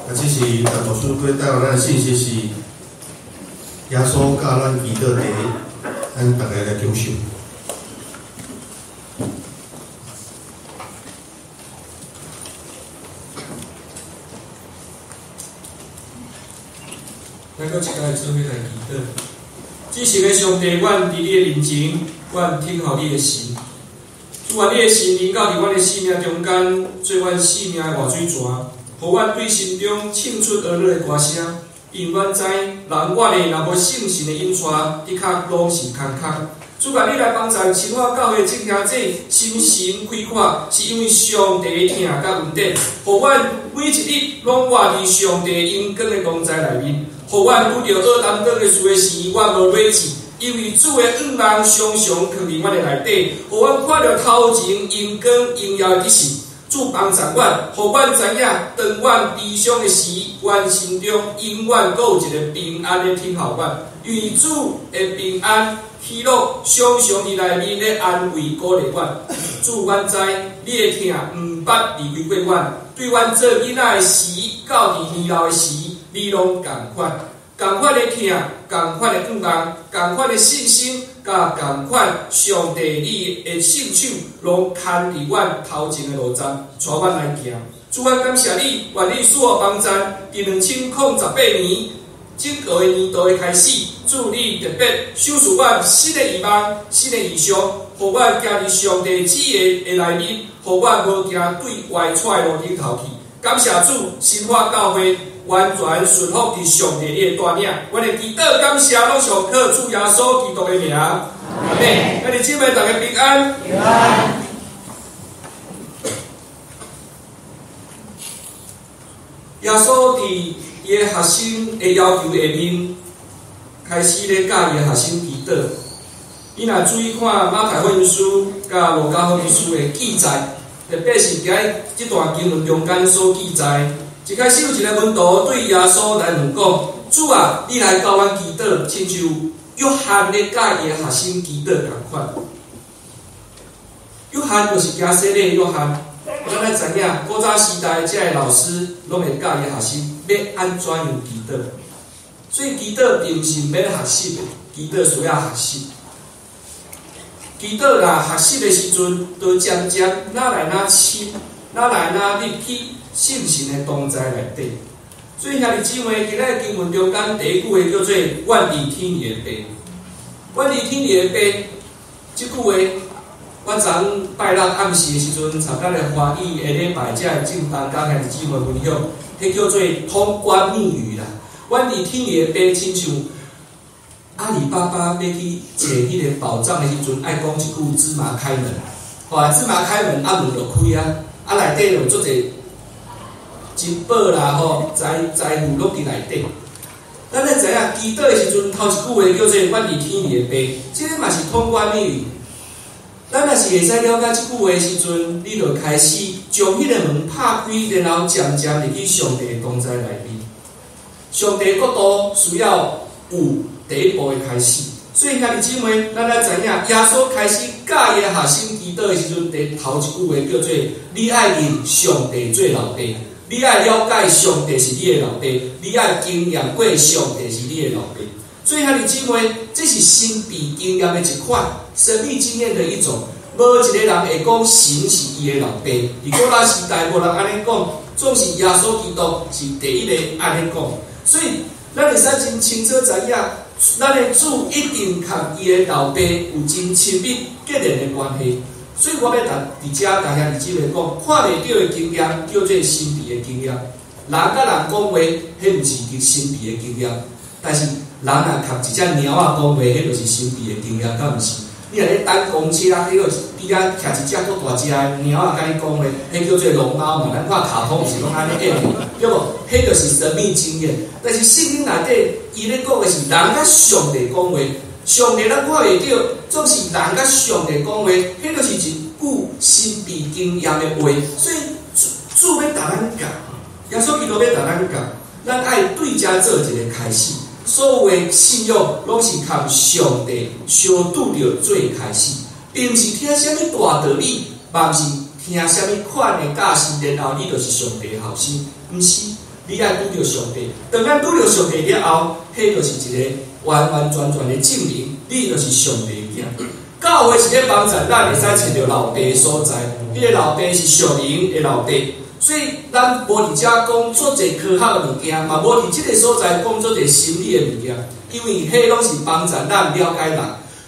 啊，這是陳牧師過帶予咱的信息是耶穌教咱祈禱第一，咱逐家來舉手。咱閣一擺做伙來祈禱。至聖的上帝，阮佇你的面前，阮等候你的神。主啊，你的神臨到佇阮的生命中間，做阮生命的活水泉，予阮對心中唱出歡樂的歌聲。因阮知，人活的若無聖神的引帶，的確攏是空空。主啊，你來幫助新化教會眾兄弟心神開闊，是因為上帝的疼佮恩典，予阮每一日攏活佇上帝榮光的同在內面。予阮拄著厄當當的事的時，阮無悔志，因為主的恩望常常藏佇阮的內底，予阮看著頭前榮光榮耀的得勝。主幫助阮，予阮知影，當阮悲傷的時，阮心中永遠閣有一个平安咧等候阮，因為主的平安喜樂常常佇內面咧安慰鼓勵阮。主，阮知你的疼毋捌離開過阮，對阮做囡仔的時，到佇年老的時，你攏仝款，仝款的疼，仝款的盼望，仝款的信心，佮仝款上帝你的聖手，攏牽佇阮頭前的路站，帶阮來行。主，阮感謝你，願你賜予幫贊。佇2018年整個的年度的開始，主你特別賞賜阮新的希望、新的異象，予阮行佇上帝旨意的內面，予阮無驚對歪跩的路頂頭去。感謝主，新化教會完全順服佇上帝你的帶領。阮的祈禱感謝攏上靠主耶穌基督的名。阿們。兄弟姊妹，大家平安。平安。耶穌佇伊的學生的要求下面，開始咧教伊的學生祈禱。你若注意看馬太福音書佮路加福音書的記載，特別是佇這段經文中間所記載，一開始有一个門徒對耶穌來問講：主啊，你來教阮祈禱，親像約翰咧教伊的學生祈禱仝款。約翰就是行洗禮的約翰。咱愛知影，古早時代這个老師攏會教伊學生欲按怎樣祈禱。所以祈禱並毋是毋免學習的，祈禱需要學習。祈禱若學習的時陣，就漸漸愈來愈深，愈來愈入去聖神的同在內底。所以兄弟姊妹，今仔經文中間第一句話叫做“願佇天的父”，願佇天的父，這句話，我昨昏拜六暗時的時陣，參咱的華語下禮拜才會正當佮兄弟姊妹分享，彼叫做通關密語啦。願佇天的父，親像阿里巴巴欲去揣彼个寶藏的時陣，愛講一句芝麻開門，吼，芝麻開門，啊門就開啊，啊內底就有足濟珍寶啦，吼，財富攏佇內底。咱愛知影，祈禱的時陣，頭一句話叫做願佇天的父，這个嘛是通關密語。咱若是會使了解這句話的時陣，你就開始將彼个門拍開，然後漸漸入去上帝的同在內面。上帝國度需要有第一步的開始，所以兄弟姊妹，咱來知影，耶穌開始教伊的學生祈禱的時陣，第頭一句話叫做：你愛認上帝做老爸，你愛了解上帝是你的老爸，你愛經驗過上帝是你的老爸。所以兄弟姊妹，這是神秘經驗的一款，神秘經驗的一種。無一個人會講神是伊的老爸，佇古早時代無人按呢講，總是耶穌基督是第一个按呢講。所以咱會使真清楚知影，咱的主一定佮伊的老爸有真親密結連的關係。所以我欲佇遮共兄弟姊妹講，看袂著的經驗叫做神秘的經驗。人佮人講話，彼毋是神秘的經驗，但是人若佮一隻貓仔講話，彼就是神秘的經驗，敢毋是？你若咧等公車，彼個邊仔徛一隻閣大隻的貓仔，佮你講話，彼叫做龍貓嘛。咱看卡通是攏按呢演的，對無？彼就是神秘經驗。但是聖經內底，伊咧講的是人佮上帝講話，上帝咱看袂著，總是人佮上帝講話，彼就是一句神秘經驗的話。所以主欲共咱教，耶穌基督欲共咱教，咱愛對遮做一个開始。所有的信仰攏是共上帝相拄著做開始，並毋是聽啥物大道理，嘛毋是聽啥物款的教示，然後你就是上帝的後生，毋是。你愛拄著上帝。當咱拄著上帝了後，彼就是一个完完全全的證明，你就是上帝的囝。教會是咧幫助咱會使揣著老爸的所在，彼個老爸是屬靈的老爸，所以咱無佇遮講足濟科學的物件，嘛無佇這个所在講足濟心理的物件，因為彼攏是幫助咱了解人。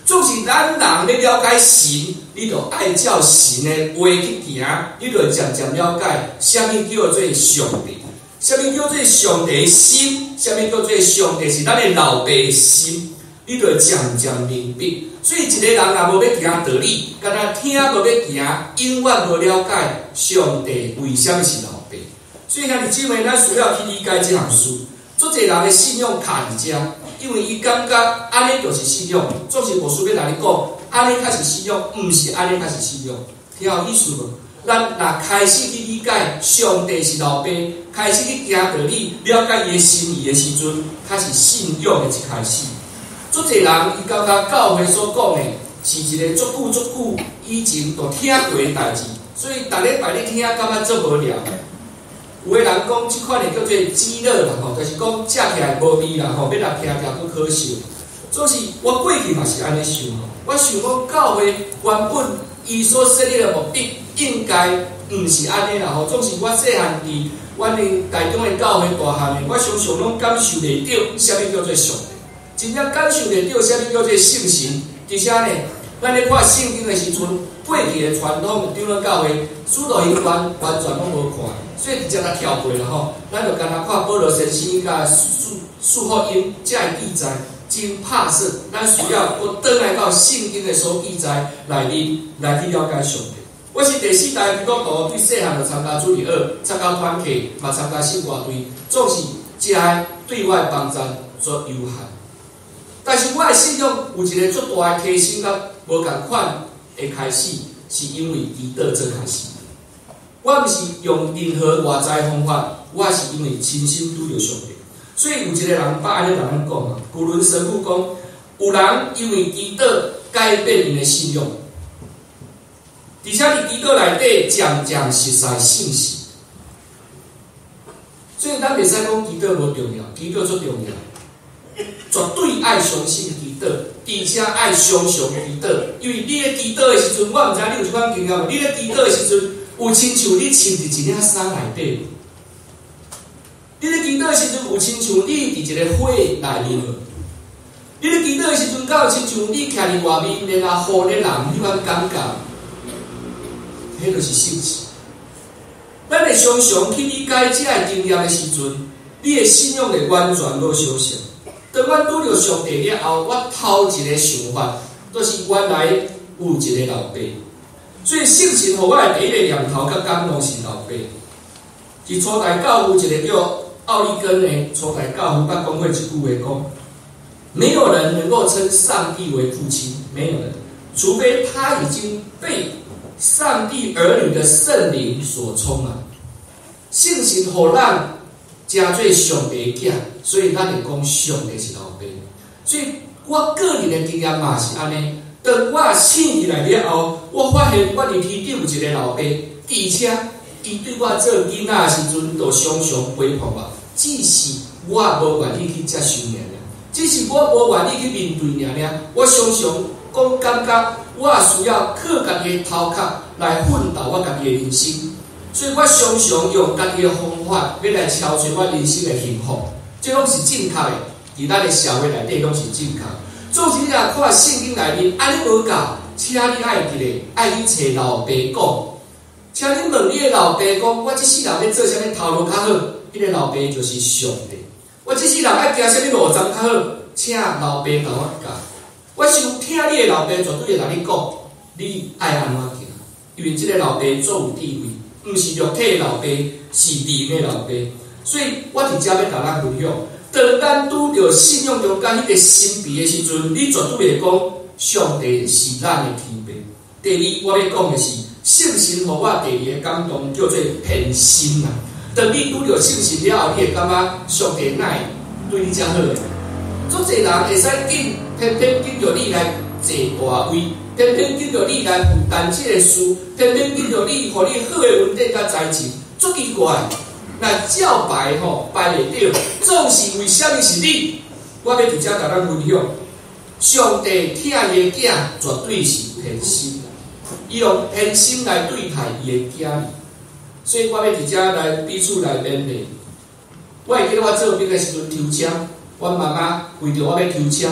總是咱人欲了解神，你就愛照神的話去行，你就會漸漸了解啥物叫做上帝，啥物叫做上帝的心，啥物叫做上帝是咱的老爸的心，你就會漸漸明白。所以一个人若無欲行道理，干焦聽無欲行，永遠無了解上帝為啥物是老爸。所以兄弟姊妹，咱需要去理解這項事。足濟人的信仰卡佇遮，因為伊感覺按呢就是信仰。總是牧師欲共你講，按呢才是信仰，毋是按呢才是信仰。聽有意思無？咱若開始去理解上帝是老爸，開始去行道理，了解伊的心意的時陣，才是信仰的一開始。足濟人伊感覺教會所講的是一个足久足久以前就聽過的代誌，所以逐禮拜你聽感覺足無聊。有的人講這款的叫做雞肋啦吼，就是講食起來無味啦吼，欲來聽聽閣可惜。總是我過去嘛是按呢想吼，我想講教會原本伊所設立的目的應該毋是按呢啦吼。總是我細漢佇阮的台中的教會大漢的，我常常攏感受袂著啥物叫做上帝，真正感受袂著啥物叫做聖神。而且呢，咱咧看聖經的時陣，過去的傳統長老教會、使徒行傳完全攏無看，所以直接來跳過啦吼。咱就干焦看保羅先生佮四福音這个記載，真拍算。咱需要閣轉來到聖經的所記載內面來去了解上帝。我是第四代基督徒，對細漢就參加主日學，參加團契，嘛參加聖歌隊，總是這个對我的幫助足有限。但是我的信仰有一个足大的提升佮無仝款的開始，是因為祈禱做開始。我毋是用任何外在方法，我是因為親身拄著上帝。所以有一个人捌按呢共咱講啊，古倫神父講，有人因為祈禱改變𪜶的信仰，而且佇祈禱內底漸漸熟似聖神。所以咱袂使講祈禱無重要，祈禱足重要，絕對愛相信祈禱，而且愛常常祈禱。因為你咧祈禱的時陣，我毋知你有這款經驗無？你咧祈禱的時陣，有親像你穿佇一領衫內底。你咧祈禱的時陣，有親像你佇一個火內面無？你咧祈禱的時陣，敢有親像你徛佇外面，然後雨咧淋彼款感覺？彼就是聖神。咱會常常去理解這个經驗的時陣，你的信仰會完全無相像。當阮拄著上帝了後，我頭一個想法，就是原來有一個老爸。所以聖神予我的第一個念頭佮感動是老爸。佇初代教父一个叫奧利根的初代教父，捌講過一句話講：沒有人能夠稱上帝為父親，沒有人，除非他已經被上帝兒女的聖靈所充滿。聖神予咱成做上帝的囝，所以咱會講上帝是老爸。所以我個人的經驗嘛是按呢。當我醒起來了後，我發現我佇天頂有一個老爸，而且伊對我做囡仔的時陣，就常常陪伴我。只是我無願意去接受爾爾，只是我無願意去面對爾爾。我常常講感覺我需要靠家己的頭殼來奮鬥我家己的人生，所以我常常用家己的方法欲來超取我人生的幸福。這攏是正確的，佇咱的社會內底攏是正確。總是你若看聖經內面按呢無夠，請你愛記得愛去揣老爸講，請你問你的老爸講，我這世人欲做啥物頭路較好？彼個老爸就是上帝。我這世人愛行啥物路程較好？請老爸共我教。我想聽你的老爸絕對會共你講，你愛按怎行？因為這个老爸足有智慧，毋是肉體的老爸，是靈的老爸。所以我佇遮欲共咱分享，當咱拄著信仰中間彼個神秘的時陣，你絕對會講上帝是咱的天父。第二，我欲講的是聖神予我第二個感動叫做偏心啦。當你拄著聖神了後，你會感覺上帝哪會對你遮好？足濟人會使緊，偏偏揀著你來坐大位，偏偏揀著你來負擔這个事，偏偏揀著你，予你好的恩典佮才情，足奇怪。若照排吼排袂著，總是為啥物是你？我欲佇遮共咱分享，上帝疼伊的囝，絕對是偏心，伊用偏心來對待伊的囝兒。所以我欲佇遮來彼此來勉勵。我會記得我做兵的時陣抽籤，阮媽媽為著我欲抽籤，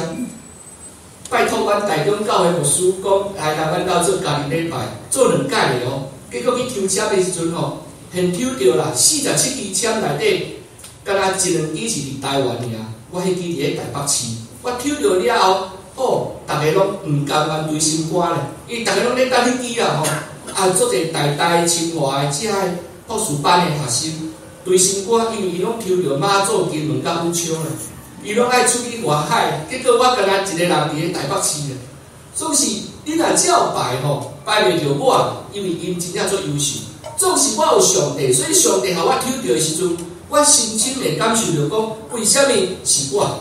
拜託阮台中教會牧師講來來阮兜做家庭禮拜，做兩屆的哦。結果去抽籤的時陣吼，現抽著啦，47支籤內底，敢若一兩支是佇台灣爾，我彼支佇咧台北市。我抽著了後，哦，逐家攏毋甘願對心肝咧，因為逐家攏咧等彼支啦吼。啊，足濟台大、清華的遮个博士班的學生對心肝，因為伊攏抽著馬祖、金門佮五常咧，伊攏愛出去外海，結果我干焦一個人佇咧台北市咧。總是你若照排吼，排袂著我，因為𪜶真正足優秀。總是我有上帝，所以上帝予我抽著的時陣，我深深會感受著講，為啥物是我？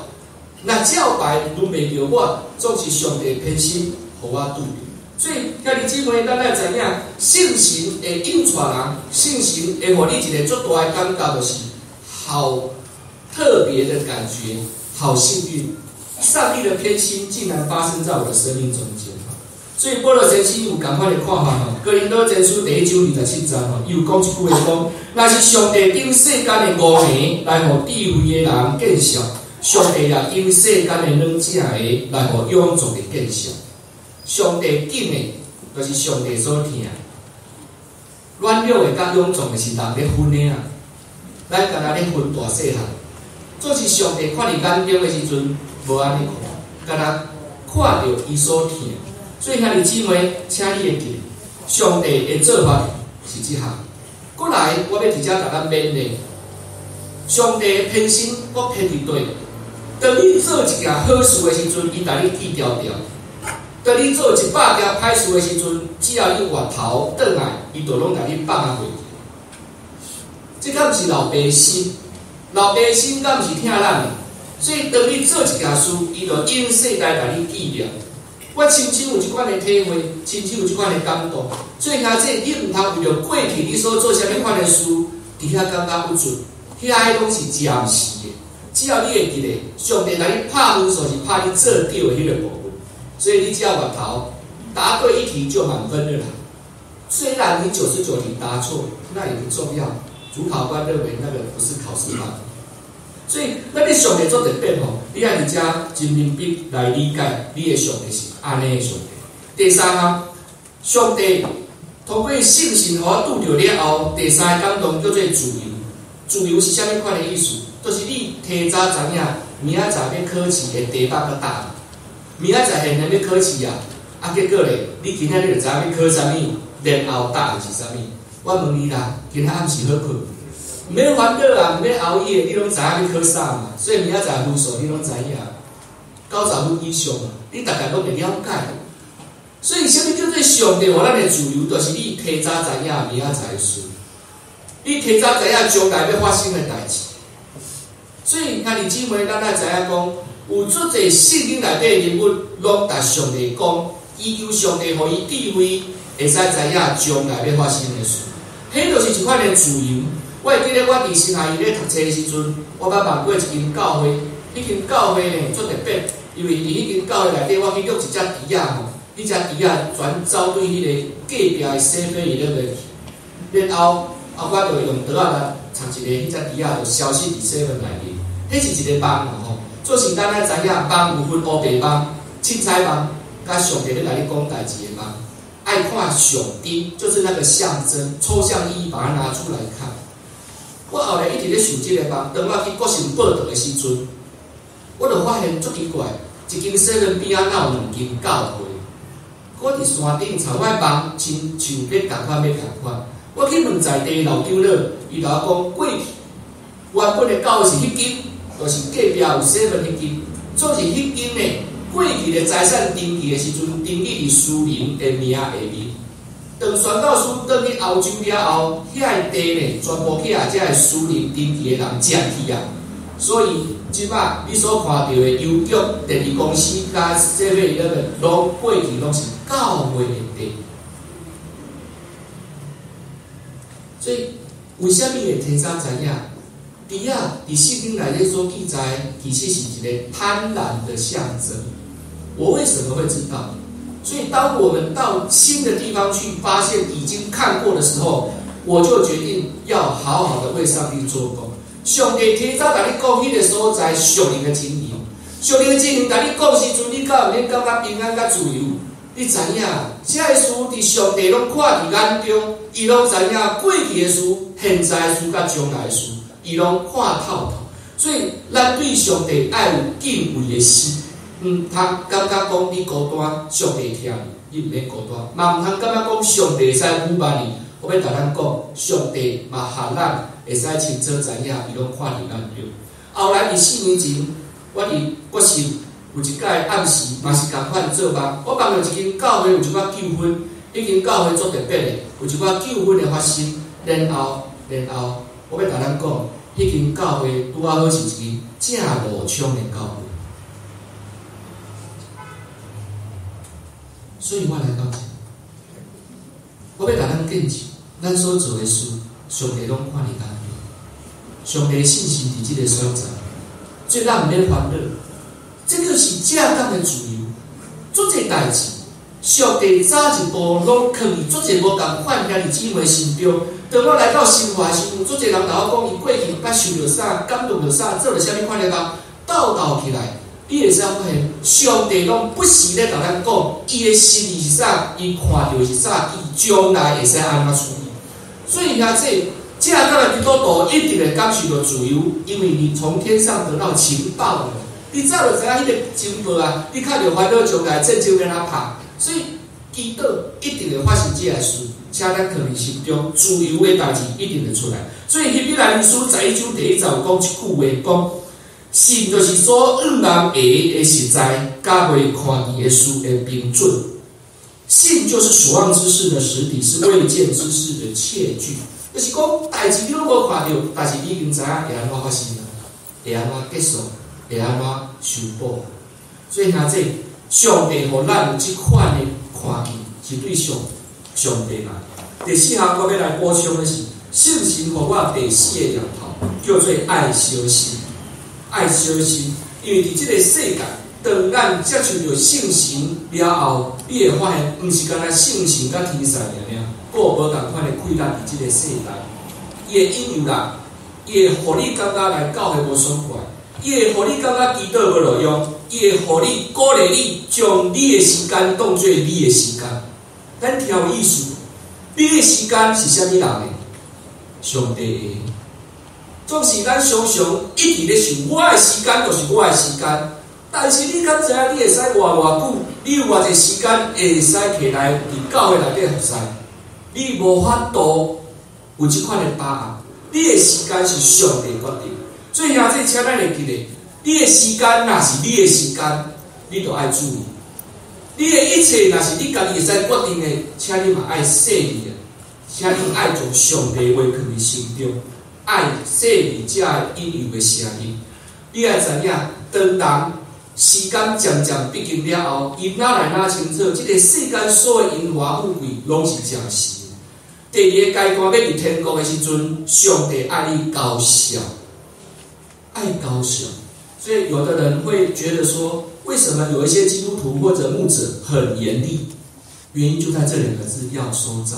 若照排輪袂著我，總是上帝偏心，予我拄著。所以兄弟姊妹，咱愛知影，聖神會引帶人，聖神會予你一个足大的感覺，就是好特別的感覺，好幸運。上帝的偏心竟然發生在我的生命中間。所以保羅先生有仝款的看法吼，哥林多前書第一章27節吼，伊有講一句話講：若是上帝經世間的愚蒙來予智慧的人見笑，上帝也經世間的軟弱的來予勇壯的見笑。上帝緊的，就是上帝所疼；軟弱的佮勇壯的是人咧分的啊。咱干焦咧分大細漢，總是上帝看佇眼中的時陣，無按呢看，干焦看著伊所疼。所以兄弟姊妹，請你會記，上帝的做法是這項。過來，我欲佇遮共咱勉勵，上帝的偏心，閣偏佇佗？當你做一件好事的時陣，伊共你記牢牢；當你做100件歹事的時陣，只要你回頭轉來，伊就攏共你放啊過去。這敢毋是老爸心？老爸心敢毋是疼咱的？所以當你做一件事，伊就永世代共你記念。我深深有這款的體會，深深有這款的感動。所以兄弟，你毋通為著過去你所做啥物款的事，佇遐感覺鬱卒，遐個攏是暫時的。只要你會記得，上帝共你拍分數是拍你做對的彼個部分，所以你只要回頭答對一題就滿分了啦。雖然你99題答錯，那也不重要。主考官認為那個不是考試範圍。所以，咱的上帝足特別吼，你愛佇遮真明白來理解你的上帝是按呢的上帝。第三項，上帝通過聖神予我拄著了後，第三个感動叫做自由。自由是啥物款的意思？就是你提早知影，明仔載欲考試的題目佮答案，明仔載現在欲考試啊，啊結果咧，你今仔日就知影欲考啥物，然後答案是啥物。我問你啦，今仔暗時好睏，毋免煩惱啊，毋免熬夜，你攏知影欲考啥嘛？所以明仔載分數你攏知影，90分以上，你大概攏會了解。所以，啥物叫做上帝予咱的自由？就是你提早知影明仔載的事，你提早知影將來欲發生的代誌。所以，兄弟姊妹，咱愛知影講，有足濟聖經內底人物，攏共上帝講，祈求上帝予伊智慧，會使知影將來欲發生的事。彼就是一款的自由。我會記得我佇新學院咧讀冊的時陣，我捌問過一間教會，彼間教會呢足特別，因為佇彼間教會內底，我去遛一隻豬仔吼，彼隻豬仔全走對彼個隔壁的7-Eleven去，然後啊，我就用桌仔來插一個，彼隻豬仔就消失佇 seven 內面。彼是一個夢吼，做是咱愛知影，夢有分烏白夢、七彩夢，佮上帝咧共你講代誌的夢，愛看上帝，就是那個象徵、抽象意義，把它拿出來看。我後來一直咧想這個夢，當我去國神報到的時陣，我就發現足奇怪，一間 seven 邊仔哪有兩間教會？我佇山頂插我的夢，親像欲仝款欲仝款。我去問在地老長老，伊共我講過去原本的教會是彼間，就是隔壁有 seven 彼間，總是彼間呢，過去的財產登記的時陣，登記佇私人的名下面。當宣教師轉去歐洲了後，遐個地呢，全部去予遮個私人登記的人佔去啊。所以這擺你所看著的郵局、電力公司佮7-Eleven，攏過去攏是教會的地。所以為啥物會提早知影？豬仔佇聖經內底所記載，其實是一個貪婪的象徵。我為什麼會知道？所以當我們到新的地方去，發現已經看過的時候，我就決定要好好的為上帝做工。上帝提早共你講彼個所在屬靈的情形，屬靈的情形，共你講時陣，你敢有免感覺平安佮自由？你知影，這个事佇上帝攏看佇眼中，伊攏知影過去的事、現在的事佮將來的事，伊攏看透透。所以，咱對上帝愛有敬畏的心，毋通感覺講你孤單，上帝疼你，你毋免孤單；嘛毋通感覺講上帝會使侮慢你。我欲共咱講，上帝嘛予咱會使清楚知影，伊攏看佇眼中。後來佇4年前，我佇國信有一擺暗時，嘛是仝款做夢。我夢著一間教會有一寡糾紛，彼間教會足特別的，有一寡糾紛的發生。然後，我欲共咱講，彼間教會拄仔好是一間正路衝的教會。所以我來到這，我欲共咱見證，咱所做的事，上帝攏看佇眼中。上帝的信心佇這个所在，所以咱毋免煩惱。這個是正港的自由，足濟代誌，上帝早一步攏囥佇足濟無仝款兄弟姊妹心中。當我來到新華時陣，足濟人共我講，伊過去捌受著啥，感動著啥，做著啥物款的工，鬥鬥起來，你會使發現，上帝攏不時咧共咱講，伊的心意是啥，伊看著是啥，伊將來會使按怎處理。所以兄弟，正港的基督徒一定會感受著自由，因為你從天上得到情報了。你早就知影彼個情報啊！你較著煩惱將來戰爭欲按怎拍，所以祈禱一定會發生這个事，請咱囥佇心中，自由的代誌一定會出來。所以希伯來書11章第1節有講一句話，講信就是所向望的實在，佮未看見的事的憑準。信就是所望之事的實底，是未見之事的切據。就是講代誌你攏無看著，但是你已經知影會按怎發生啊，會按怎結束。會按怎修補？所以兄弟，上帝予咱有這款的看見，是對上帝來。第四項我欲來補充的是，聖神予我第四个念頭，叫做愛小心，愛小心。因為佇這个世界，當咱接受著聖神了後，你會發現，毋是干焦聖神佮天使爾爾，閣有無仝款的氣力佇這个世代，伊會引誘人，伊會予你感覺來教會無爽快。伊會予你感覺祈禱無路用，伊會予你鼓勵你將你的時間當做你的時間。咱聽有意思，你的時間是啥物人的？上帝的。總是咱常常一直咧想，我的時間就是我的時間。但是你敢知影，你會使活偌久？你有偌濟時間會使提來佇教會內底服侍？你無法度有這款的把握。你的時間是上帝決定。所以兄弟，請咱會記得，你的時間若是你的時間，你就愛注意。你的一切若是你家己會使決定的，請你嘛愛細膩啊，請你愛將上帝話囥佇心中，愛細膩這个引誘的聲音。你愛知影，當人時間漸漸逼近了後，伊哪來哪清楚，這个世間所有榮華富貴攏是暫時的。第二个階段欲入天國的時陣，上帝愛你交數。愛高效，所以有的人會覺得說，為什麼有一些基督徒或者牧者很嚴厲？原因就在這兩個字：要收帳。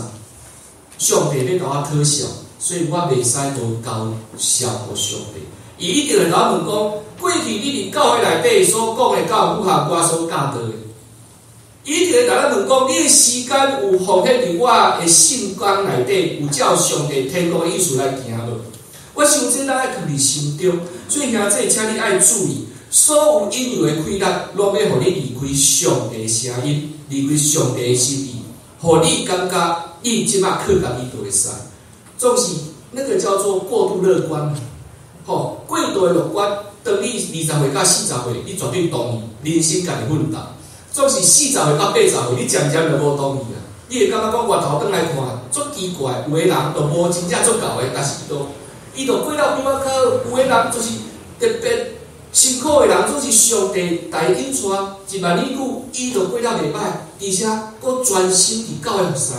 上帝欲共我討數，所以我袂使無交數予上帝。伊一定會共我問講：過去你佇教會內底所講的，敢有符合我所教導的？伊一定會共咱問講：你的時間有奉獻佇我的聖工內底，有照上帝天國的意思來行無？我想這咱愛囥佇心中，所以兄弟，請你愛注意，所有引誘的氣力，攏欲予你離開上帝的聲音，離開上帝的心意，予你感覺你這擺靠家己就會使。總是那個叫做過度樂觀，吼，過度的樂觀，當你20歲到40歲，你絕對同意人生家己奮鬥。總是40歲到80歲，你漸漸就無同意啊。你會感覺講，回頭轉來看，足奇怪，有的人就無真正足𠢕的，但是伊就過了比我較好。有的人就是特別辛苦的人，總是上帝帶引帶1萬年久，伊就過了袂歹，而且閣專心佇教會服侍。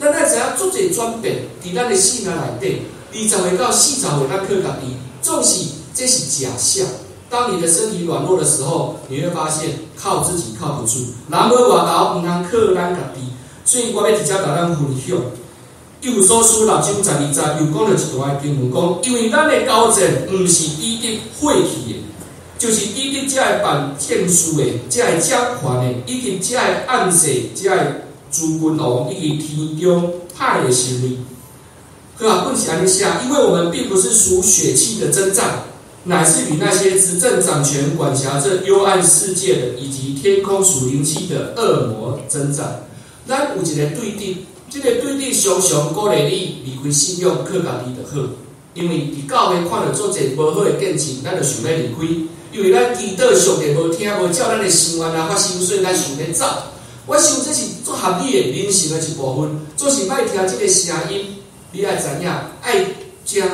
咱愛知影足濟轉變佇咱的生命內底， 20歲到40歲，咱靠家己，總是這是假象。當你的身體軟弱的時候，你會發現靠自己靠不住，人無外頭，毋通靠咱家己。所以我欲佇遮共咱分享，以弗所書6章12節又講著一段經文，講因為咱的交戰毋是抵擋血氣的，就是抵擋這个辦政事的、這个掌權的，以及這个暗世、這个諸君王以及天中歹的勢力。好啊，本是按呢寫，因為我們並不是屬血氣的爭戰，乃是與那些執政掌權、管轄這幽暗世界的，以及天空屬靈氣的惡魔爭戰。咱有一個對敵，這個對敵常常鼓勵你離開信仰，靠家己就好。因為佇教會看著足濟無好的見證，咱就想欲離開。因為咱祈禱上帝無聽，無照咱的心願來發生，所以咱想欲走。我想這是足合理的人性的一部分，總是莫聽這個聲音。你愛知影，愛將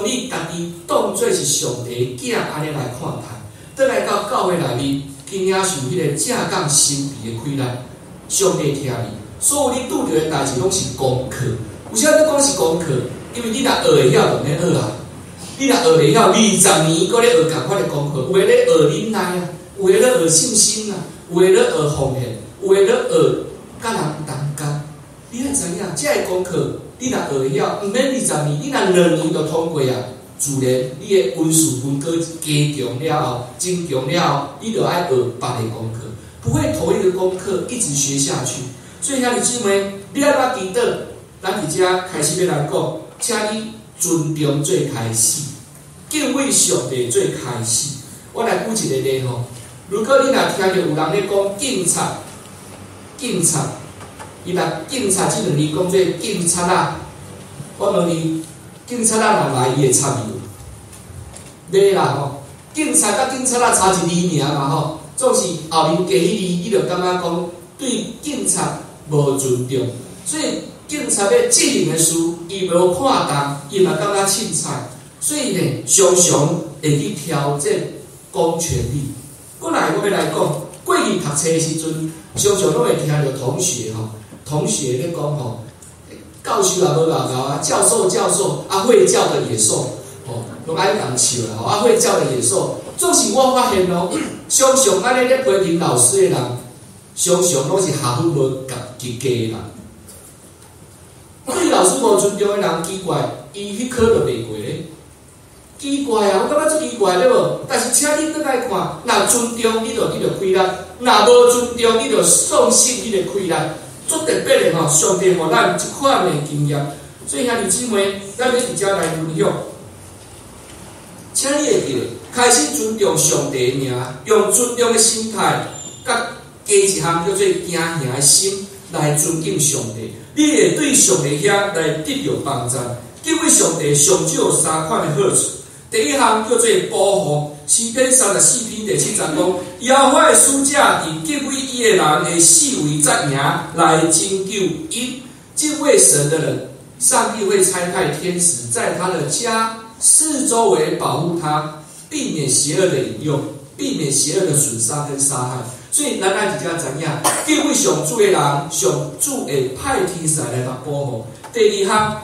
你家己當做是上帝囝按呢來看待。轉來到教會內面，去領受彼個正港神秘的氣力。上帝疼你，所有你拄著的代誌攏是功課。為啥你講是功課？因為你若學會曉，就免學啊。你若學袂曉，20年閣咧學仝款的功課，有的咧學忍耐啊，有的咧學信心啊，有的咧學奉獻，有的咧學佮人同工。你愛知影，這个功課你若學會曉，毋免二十年，你若2年就通過啊。自然，你的恩賜恩膏加強了後，增強了後，你就愛學別的功課，不會同一個功課一直學下去。所以兄弟姊妹，你按怎祈禱？咱佇遮開始欲來講，請你尊重做開始，敬畏上帝做開始。我來舉一個例吼，如果你若聽著有人咧講警察，警察，伊若警察這兩字講做警察仔，我問你，警察仔若來，伊會插伊無？袂啦吼，警察佮警察仔差一字爾嘛吼，總是後面加彼字，你就感覺講對警察無尊重，所以警察欲執行的事，伊無看重，伊嘛感覺凊彩，所以呢，常常會去挑戰公權力。過來，我欲來講，過去讀冊的時陣，常常攏會聽著同學吼，同學咧講吼，教授也無𠢕𠢕啊，教授教授啊，會叫的野獸，吼，攏愛共笑啦，吼，啊，會叫的野獸，總是我發現哦，常常按呢咧批評老師的人，常常攏是學分無及格的人。對老師無尊重的人，奇怪，伊彼科就袂過咧。奇怪啊，我感覺足奇怪對無？但是請你轉來看，若尊重你就得著氣力，若無尊重你就喪失彼个氣力。足特別的吼，上帝予咱這款的經驗。所以兄弟姊妹，咱欲佇遮來分享，請你會記得，開始尊重上帝的名，用尊重的心態，佮加一項叫做驚嚇的心來尊敬上帝。你會對上帝遐來得著幫助。敬畏上帝上少有三款的好處。第一項叫做保護，詩篇34篇第7節講：耶和華的使者佇敬畏伊的人的四圍紮營來拯救𪜶。敬畏神的人，上帝會差派天使在他的家四周圍保護他，避免邪惡的引誘，避免邪惡的損傷跟殺害。所以，咱愛佇遮知影，敬畏上主的人，上主會派天使來共保護。第二項，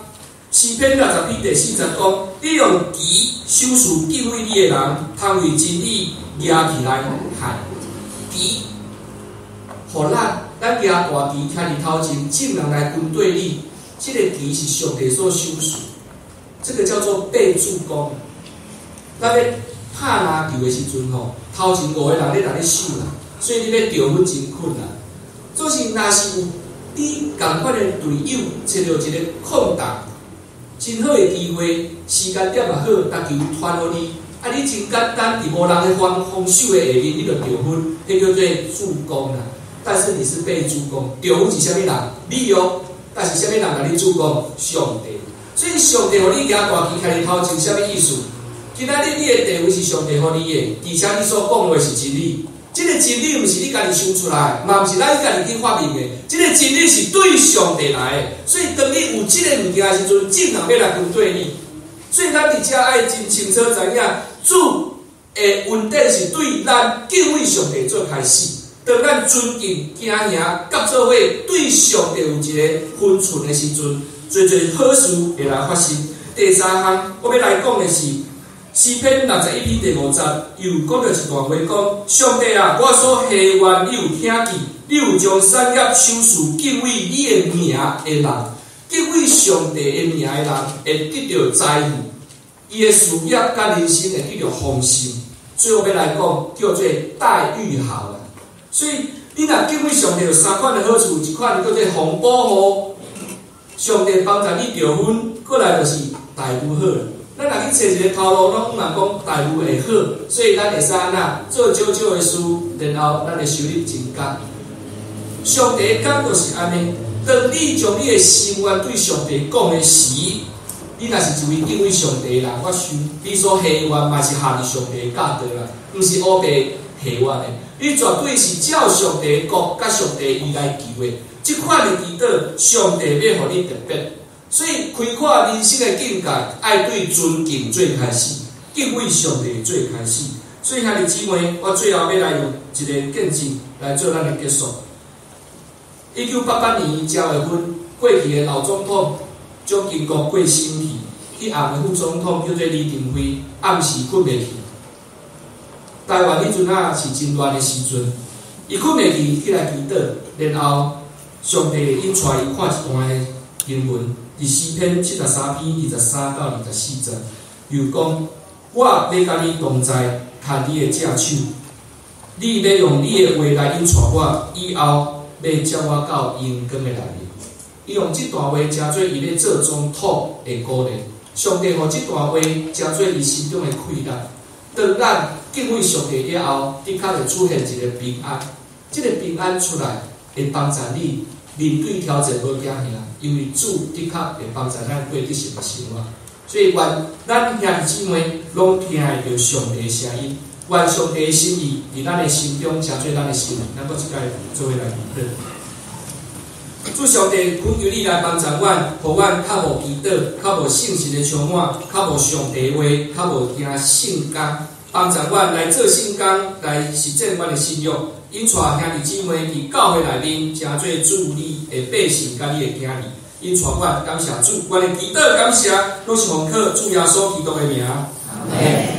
詩篇60篇第4節講：你用旗賞賜敬畏你的人，通為真理舉起來害旗，予咱咱舉大旗徛佇頭前，眾人來跟綴你。這個旗是上帝所賞賜，這個叫做被助攻。咱咧拍籃球的時陣吼，頭前五個人咧共你守啦，所以你欲得分真困難。總是若是有你仝款的隊友揣著一個空檔，真好的機會，時間點也好，逐球傳予你，啊，你真簡單，佇無人的防守的下面，你就得分，彼叫做助攻啦。但是你是被助攻，得分是啥物人？你哦，但是啥物人共你助攻？上帝。所以上帝予你舉大旗徛佇頭前，啥物意思？今仔日你的地位是上帝予你的，而且你所講話是真理。這个真理毋是你家己想出來，嘛毋是咱家己去發明的。這个真理是對上帝來的。所以當你有這个物件的時陣，眾人欲來跟綴你。所以咱佇遮愛真清楚知影，主的恩典是對咱敬畏上帝做開始。當咱尊敬、驚嚇、佮做伙對上帝有一个分寸的時陣，濟濟好事會來發生。第三項，我欲來講的是詩篇61篇第五節，又講著一段話，講上帝啊，我所下願你有聽見，你有將產業賞賜敬畏你的名的人，敬畏上帝的名的人會得著財富，伊的事業佮人生會得著豐盛。所以我欲來講叫做待遇好啦。所以你若敬畏上帝有三款的好處，一款叫做防保護，上帝幫助你著分，過來就是待遇好。咱若去揣一个頭路，攏嘛講待遇會好，所以咱會使按怎做少少的事，然後咱的收入增加。上帝的講就是按呢，當你將你的心願對上帝講的時，你若是一位敬畏上帝的人，我想你所下願嘛是合佇上帝的教導啦，毋是烏白下願的。你絕對是照上帝的國佮上帝意來求的。這款的祈禱，上帝欲予你特別。所以開闊人生的境界，愛對尊敬做開始，敬畏上帝做開始。所以兄弟姊妹，我最後欲來用一个見證來做咱的結束。1988年1月份，過去的老總統蔣經國過身去，去任的副總統叫做李登輝，暗時睏袂去。台灣彼陣仔是真亂的時陣，伊睏袂去，起來祈禱，然後上帝引帶伊看一段的經文，佇詩篇73篇23到24節，又講：我欲佮你同在，牽你的正手，你欲用你的話來引帶我，以後欲接我到榮光的內面。伊用這段話成做伊欲做總統的鼓勵。上帝予這段話成做伊心中的氣力。當咱敬畏上帝以後，的確會出現一个平安。這个平安出來，會幫助你面對挑戰無驚嚇，因為主的確會幫助咱過得勝的生活。所以願咱兄弟姊妹攏聽會著上帝的聲音，願上帝的心意佇咱的心中成做咱的心意。咱閣一擺做伙來祈禱。主上帝，懇求你來幫助阮，予阮較無祈禱，較無聖神的充滿，較無上帝話，較無行聖工，幫助阮來做聖工，來實踐阮的信仰。引帶兄弟姊妹佇教會內面，成做主你的百姓佮你的囝兒。引帶阮感謝主，阮的祈禱感謝，攏是奉靠主耶穌基督的名。阿門。